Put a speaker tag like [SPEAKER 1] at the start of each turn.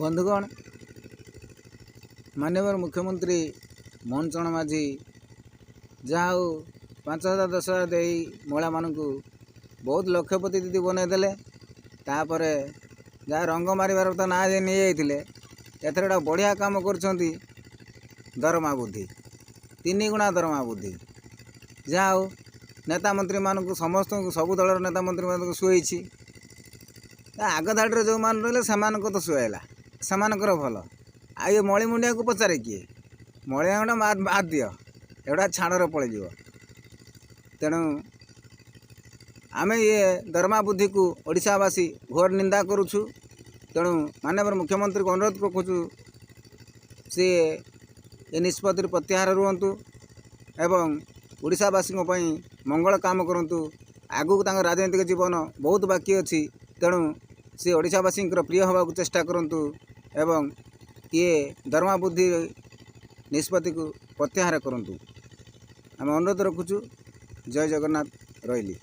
[SPEAKER 1] ବନ୍ଧୁଗଣ, ମାନ୍ୟବର ମୁଖ୍ୟମନ୍ତ୍ରୀ ମୋହନ ଚରଣ ମାଝୀ ଯାହା ହଉ 5,000, 10,000 ଦେଇ ମହିଳାମାନଙ୍କୁ ବହୁତ ଲକ୍ଷପତି ଦିଦି ବନେଇଦେଲେ। ତାପରେ ଯାହା ରଙ୍ଗ ମାରିବାର ତ ନାଁ ନେଇଯାଇଥିଲେ, ଏଥର ଗୋଟେ ବଢ଼ିଆ କାମ କରୁଛନ୍ତି, ଦରମା ବୃଦ୍ଧି, 3 ଗୁଣା ଦରମା ବୃଦ୍ଧି। ଯାହା ହଉ, ନେତା ମନ୍ତ୍ରୀମାନଙ୍କୁ ସମସ୍ତଙ୍କୁ, ସବୁ ଦଳର ନେତା ମନ୍ତ୍ରୀମାନଙ୍କୁ ଶୁଆଇଛି। ଆଗ ଧାଡ଼ିରେ ଯେଉଁମାନେ ରହିଲେ, ସେମାନଙ୍କ ତ ଶୁଆଇଲା, ସେମାନଙ୍କର ଭଲ। ଆଉ ଏ ମଳି ମୁଣ୍ଡିଆକୁ ପଚାରେ କିଏ? ମଳିଆ ଗୁଡ଼ା ବାଦ ଦିଅ, ଏଗୁଡ଼ା ଛାଡ଼ରେ ପଳେଇଯିବ। ତେଣୁ ଆମେ ଇଏ ଦରମା ବୃଦ୍ଧିକୁ ଓଡ଼ିଶାବାସୀ ଘୋର ନିନ୍ଦା କରୁଛୁ। ତେଣୁ ମାନ୍ୟବର ମୁଖ୍ୟମନ୍ତ୍ରୀଙ୍କୁ ଅନୁରୋଧ ରଖୁଛୁ, ସିଏ ଏ ନିଷ୍ପତ୍ତିରୁ ପ୍ରତ୍ୟାହାର ରୁହନ୍ତୁ ଏବଂ ଓଡ଼ିଶାବାସୀଙ୍କ ପାଇଁ ମଙ୍ଗଳ କାମ କରନ୍ତୁ। ଆଗକୁ ତାଙ୍କ ରାଜନୈତିକ ଜୀବନ ବହୁତ ବାକି ଅଛି। ତେଣୁ ସେ ଓଡ଼ିଶାବାସୀଙ୍କର ପ୍ରିୟ ହେବାକୁ ଚେଷ୍ଟା କରନ୍ତୁ ଏବଂ ଇଏ ଦରମା ବୃଦ୍ଧି ନିଷ୍ପତ୍ତିକୁ ପ୍ରତ୍ୟାହାର କରନ୍ତୁ, ଆମେ ଅନୁରୋଧ ରଖୁଛୁ। ଜୟ ଜଗନ୍ନାଥ, ରହିଲି।